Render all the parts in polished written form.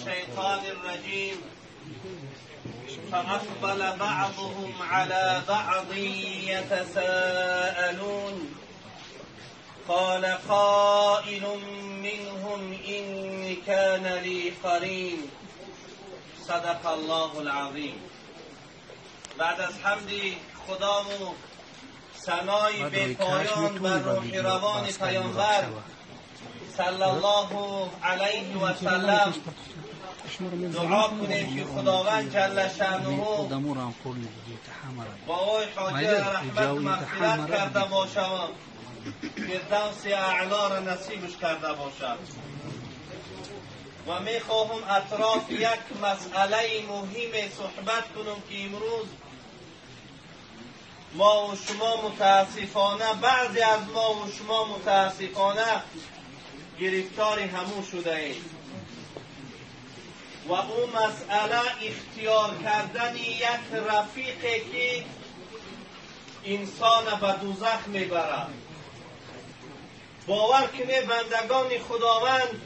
الشيطان الرجيم. فأقبل بعضهم على بعض يتساءلون. قال قائل منهم إني كان لي قرين. صدق الله العظیم. بعد از حمد خدا و ثنای به پایان بر روح روان پیامبر صلی الله علیه و سلم دعا کنیم که خداوند جل شأنه با اوی حاجه رحمت مغفرت کرده باشد، فردوس اعلا را نصیبش کرده باشد. و میخواهم اطراف یک مسئله مهم صحبت کنم که امروز ما و شما متاسفانه، بعضی از ما و شما متاسفانه گرفتار همون شده ایم و اون مسئله اختیار کردن یک رفیق که انسان به دوزخ میبرد. باور کنه بندگان خداوند،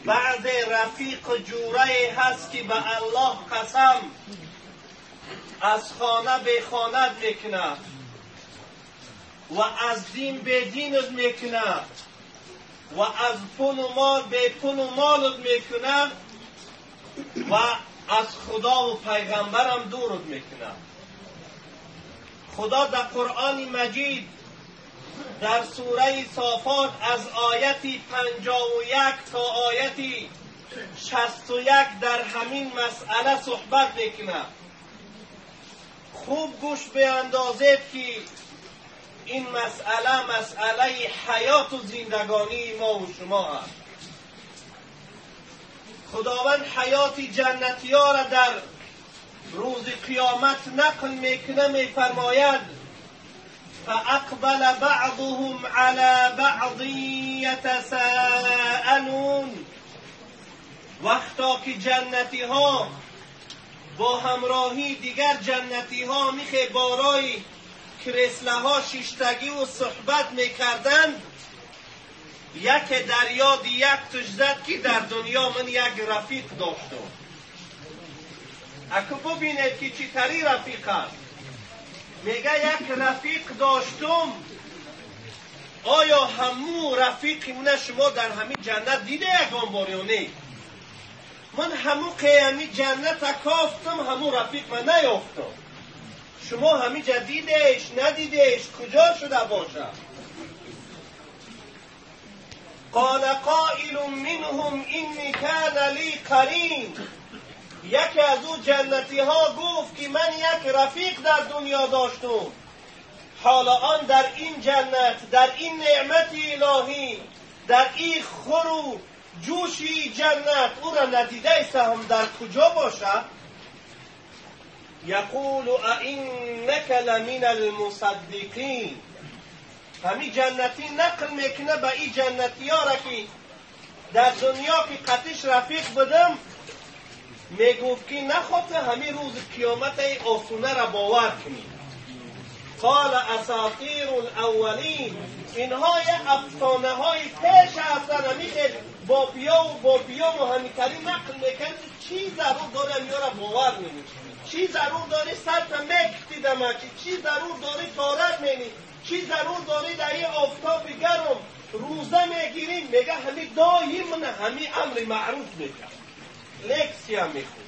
بعض رفیق جوره هست که به الله قسم از خانه به خانه میکنه و از دین به دین میکنه و از پول و مال به پول و مال میکنه و از خدا و پیغمبرم دورت میکنه. خدا در قرآن مجید در سوره صافات از آیت 51 تا آیت 61 در همین مسئله صحبت میکنه. خوب گوش بیاندازید که این مسئله مسئله حیات و زندگانی ما و شما است. خداوند حیات جنتی ها را در روز قیامت نقل میکنه، میفرماید فأقبل بعضهم على بعض يتساءلون. وقتا که جنتی ها با همراهی دیگر جنتی ها میخه بالای کرسله ها شیشتگی و صحبت میکردند، یک در یاد یک تش زد که در دنیا من یک رفیق داشتم. اکو ببینید که چی تری رفیق است. میگه یک رفیق داشتم، آیا همو رفیق من شما در همین جنت دیده یکان بار یا نه؟ من همو قیامی جنت کافتم، همو رفیق من نیافتم. شما همین جا دیدهش ندیدهش کجا شده باشه؟ قال قائل منهم اینی کان لی قرین. یکی از او جنتی ها گفت که من یک رفیق در دنیا داشتم، حالا آن در این جنت، در این نعمت الهی، در این خور و جوشی جنت او را ندیده سهم در کجا باشه؟ یقول ائنک لمن المصدقین. همین جنتی نقل میکنه به این جنتی ها را که در دنیا که قطش رفیق بدم، میگفت که نخواد همین روز قیامت ای آسونه را باور کنی. قال اساطیر الاولین. اینها یه افسانه های پیش هستن، همین با بیا و با بیا و همینطوری نقل میکنه. چی ضرور داره میاره را باور نمی، چی ضرور داری سر تا مک دیدم، چی ضرور داری تارک مینی، چی ضرور داری در این آفتاب گرم روزه میگیریم. میگه همین دایم من همین امر معروف میکرد، لکسیا میخون.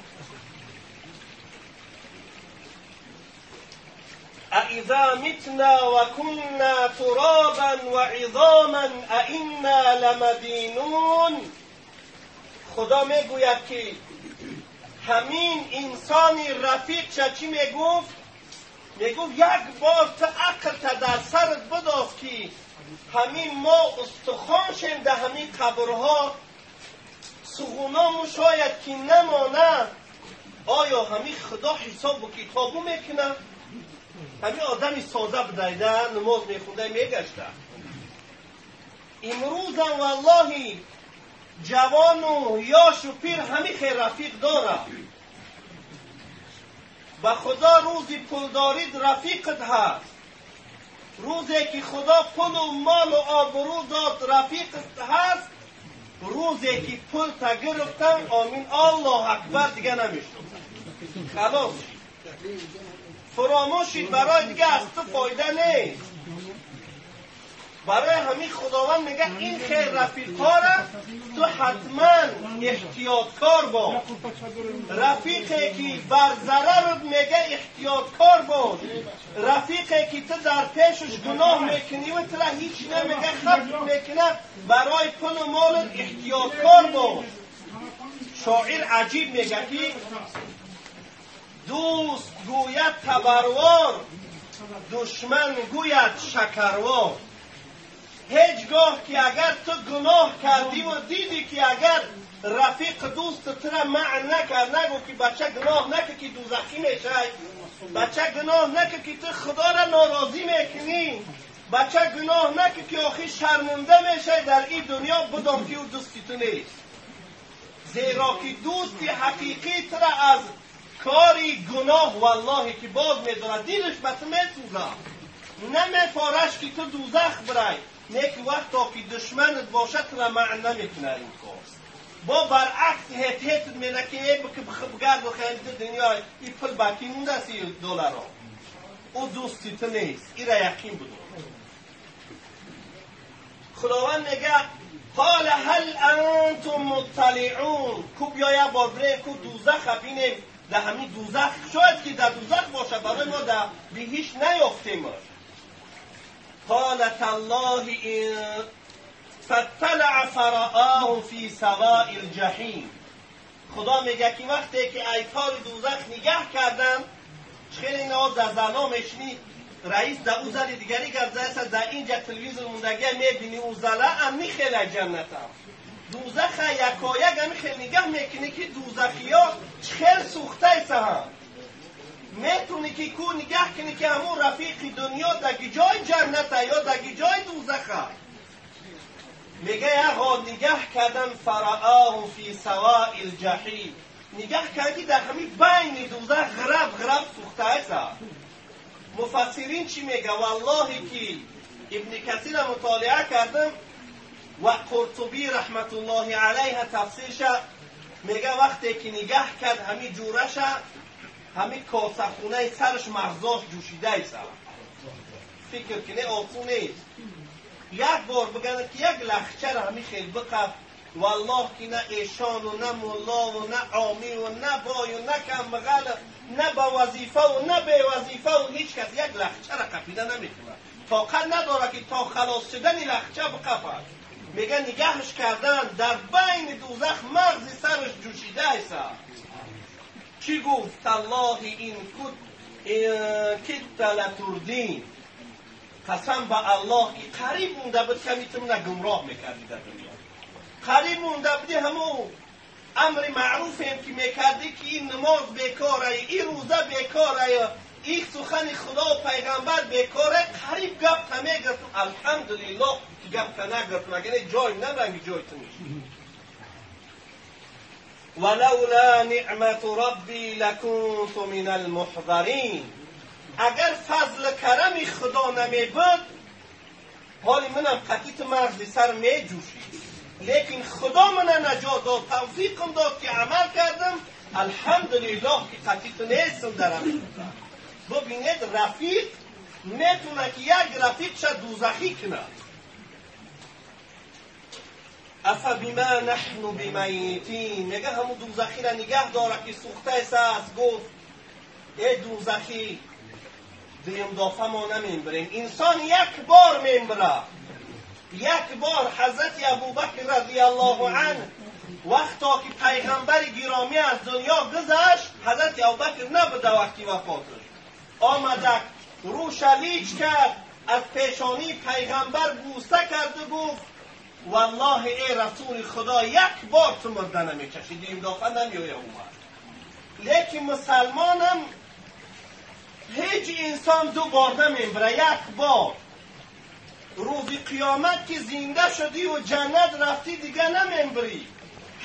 اذا متنا وكنا ترابا وعظاما ائنا لمدینون. خدا میگوید که همین انسانی رفیق چی میگفت؟ میگفت یک بار تا عقل تا در سرت بداز که همین ما استخوان شیم در همین قبرها، سغونامو شاید که نمانه. آیا همین خدا حساب و کتابو میکنه؟ همین آدمی ساده بدایده نماز میخونده میگشته. امروزم والله جوان و یاش و پیر همین خیر رفیق داره. به خدا روزی پول دارید رفیقت هست، روزی که خدا پول و مال و آبرو داد رفیقت هست، روزی که پول تا گرفتم آمین الله اکبر دیگه نمیشناسم خلاص فراموشید برای دیگه از تو فایده نیست. برای همین خداوند میگه این خیر رفیق‌ها را تو حتما احتیاطکار باش. رفیقی که بر ضررت میگه احتیاطکار باش. رفیقی که تو در پیشش گناه میکنی و تو را هیچ نمیگه خط میکنه برای پول و مالت احتیاطکار باش. شاعر عجیب میگه که دوست گوید تبروار دشمن گوید شکروار. هیچگاه که اگر تو گناه کردی و دیدی که اگر رفیق دوست تو را منع نکرد نگو که بچه گناه نکه که دوزخی میشه، بچه گناه نکه که تو خدا را ناراضی میکنی، بچه گناه نکه که آخی شرمنده میشه در این دنیا، بدان که او دوستی تو نیست. زیرا که دوستی حقیقی تو را از کاری گناه والله که باز میدارد، دلش به تو میسوزه، نمیفارش که تو دوزخ برای. نیک وقتا که دشمنت باشد را منع نمیکنه این کار. با برعکس هت هت میده که ای بگرد و خیلی دنیا این پول باقی مونده است $30 او دوستی تو نیست. این را یقین بدون. خداوند میگه قال هل انتم مطلعون. کو بیا یک بار بریم کو دوزخ بینیم. در همین دوزخ شاید که در دوزخ باشه برای ما در بهشت نیافتیم. قالت الله إن فاطلع فرآه في سواء الجحیم. خدا میگه که وقتی که ایتار دوزخ نگه کردم خیلی اینا در زنا میشنی رئیس در او زل دیگری گپ زده در اینجا تلویزیون موندگی میبینی او زله امی خیلی جنتم دوزخ یکایک امی خیلی نگه میکنی که دوزخی ها خیلی سوخته ایسا میتونی که کو نگه کنی که همون رفیق دنیا دگی جای جنت یا دگی جای دوزخه. میگه آقا نگه کردن فرآه فی سواء الجحیم. نگه کردی در همین بین دوزخ غرب غرب سوخته ایسا. مفسرین چی میگه؟ والله که ابن کثیر مطالعه کردم و قرطبی رحمت الله علیه تفسیرش میگه وقتی که نگه کرد همین جورش همین کاسه خونه سرش مغزاش جوشیده ایسا. فکر کنه آسون نیست. یک بار بگن که یک لخچه را همین خیلی بقف والله که نه ایشان و نه ملا و نه عامی و نه بای و نه کمبغل نه با وظیفه و نه به وظیفه و هیچ کس یک لخچه را قفیده نمیتونه. طاقت نداره که تا خلاص شدن لخچه بقفد. میگه نگهش کردن در بین دوزخ مغز سرش جوشیده ایسا. چی گفت؟ الله این کدت لتردین. قسم به الله که قریب مونده بود کمی تو منه گمراه میکردی در دنیا. قریب مونده بودی همون امر معروف هم که میکردی که این نماز بیکاره، این روزه بیکاره، این سخن خدا و پیغمبر بیکاره. قریب گپ تا میگرفتم. الحمدلله که گپ تا نگرفتم، اگر جای نرنگی جای تو میشه. ولولا نعمت ربی لکنت من المحضرین. اگر فضل کرم خدا نمی بود حالی منم قطیت مغز سر می جوشید، لیکن خدا من نجات داد، توفیقم داد که عمل کردم. الحمدلله که قطیت نیستم در همین. ببینید رفیق میتونه که یک رفیق شد دوزخی کنه. افبما نحن بمیتین. میگه همون دوزخی را نگه داره که سوخته است. گفت ای دوزخی دیم دافه ما نمیبریم. انسان یک بار میبره. یک بار حضرت ابوبکر رضی الله عنه وقتا که پیغمبر گرامی از دنیا گذشت حضرت ابوبکر نبوده وقتی وفاتش آمده روش لیچ کرد از پیشانی پیغمبر بوسه کرد و گفت والله ای رسول خدا یک بار تو مرده نمیچشی دیم دافه نمیایه اومد. لیکن مسلمانم هیچ انسان دو بار نمیبره، یک بار. روز قیامت که زنده شدی و جنت رفتی دیگه نمیبری.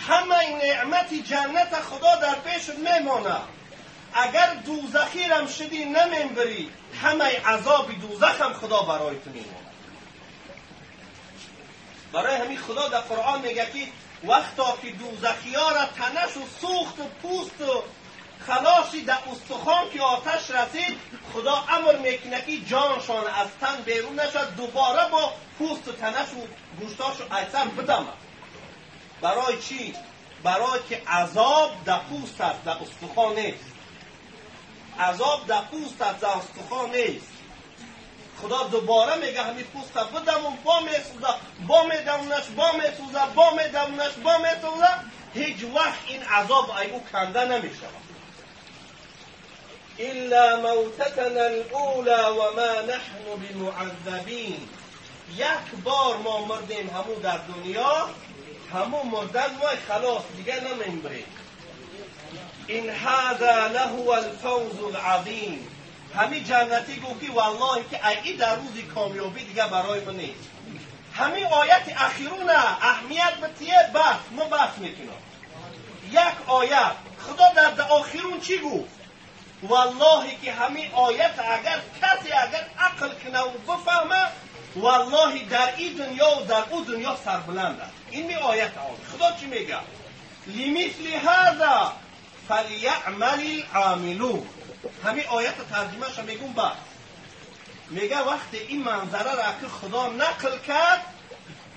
همه نعمت جنت خدا در پیشت میمانه. اگر دوزخی رم شدی نمیبری، همه عذاب دوزخ هم خدا برای تو میمانه. برای همین خدا در قرآن میگه که وقتا که دوزخیا را تنش و سوخت و پوست و خلاصی در استخوان که آتش رسید، خدا امر میکنه که جانشان از تن بیرون نشد، دوباره با پوست و تنش و گوشتاش و ایسر بدمد. برای چی؟ برای که عذاب در پوست است، در استخوان نیست. عذاب در پوست است، در استخوان نیست. خدا دوباره میگه همین پوست بدم و با میسوزه، با میدمونش، با میسوزه، با میدمونش، با میسوزه. هیچ وقت این عذاب ای او کنده نمیشود. الا موتتنا الاولى وما نحن بمعذبین. یک بار ما مردیم همو در دنیا، همو مردن وای خلاص دیگه نمیمریم. این هذا لهو الفوز العظیم. همی جنتی گفت که والله که ای در روز کامیابی دیگه برای من نیست. همی آیت اخیرونه اهمیت بتیه بس ما بس میکنم. یک آیت خدا در آخرون چی گفت؟ والله که همی آیت اگر کسی اگر عقل کنه و بفهمه، والله در این دنیا و در او دنیا سربلند است. این می آیت آن خدا چی میگه؟ لمثل هذا فلیعمل العاملون. همین آیت ترجمه‌اش میگم بس. میگه وقتی این منظره را که خدا نقل کرد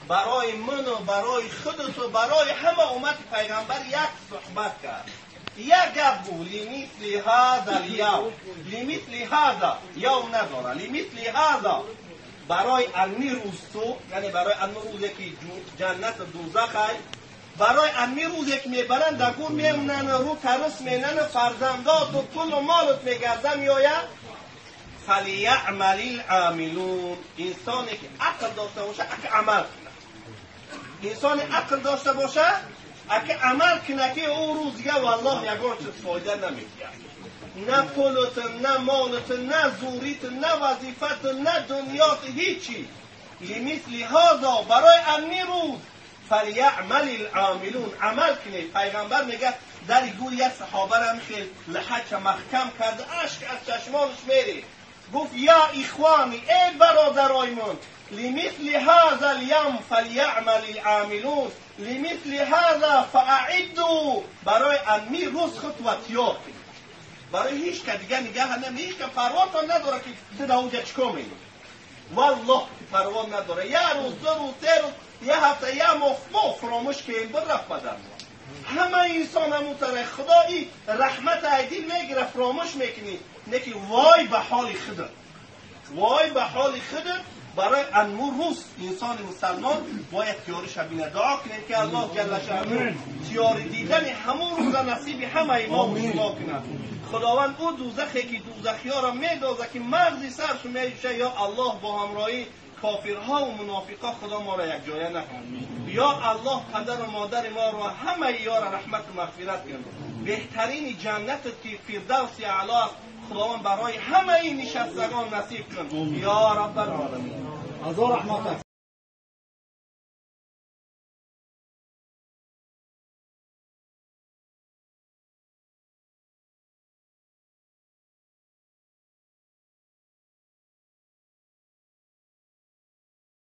برای من و برای خودت و برای همه امت پیغمبر یک صحبت کرد، یک گپ بود. لمثل هذا الیوم، لمثل هذا یوم نداره، لمثل هذا برای امی روز تو، یعنی برای امی روزی که جنت دوزخ، برای امی روزی که میبرن در گور میمونن، رو ترس مینن، فرزندات و پول و مالت میگردن میآید. فلیعمل العاملون. انسانی که عقل داشته باشه اگه عمل کنه، انسان عقل داشته باشه اگه عمل کنه که او روز دیگه والله یگان چیز فایده نمیده. نه پولت، نه مالت، نه زوریت، نه وظیفت، نه دنیات، هیچی. لمثل هذا برای امی روز فلیعمل العاملون. عمل کنید. پیغمبر میگه در گور یک صحابه را خیلی لحچ محکم کرد، اشک از چشمانش میره. گفت یا اخوانی، ای برادرای من، لمثل هذا اليوم فلیعمل العاملون، لمثل هذا فاعدوا. برای امی روز خود و تیار کنید. برای هیچ که دیگه نگاه نمی، هیچ که پرواتان نداره که تو در اونجا چیکار می‌کنی. والله که پروا نداره. یه روز، دو روز، سه روز، یه هفته، یه ماه ما فراموش که این رفت بدن. همه انسان همون طرح خدایی رحمت ایدین میگیره، فراموش میکنی. نکی وای به حال خودت، وای به حال خودت. برای انمو روز انسان مسلمان باید تیارش بینه. دعا کنیم که الله جل شانه تیاری دیدن همون روز نصیب همه ما و شما کنه. خداوند او دوزخی که دوزخی ها را میدازه که مغزی سرش میشه، یا الله با همراهی کافرها و منافقا خدا ما را یک جایه نکن. یا الله پدر و مادر ما را همه یار رحمت و مغفرت کن. بهترین جنت که فردوس اعلی است خداوند برای همه این نشستگان نصیب کن یا رب العالمین. هزار رحمت.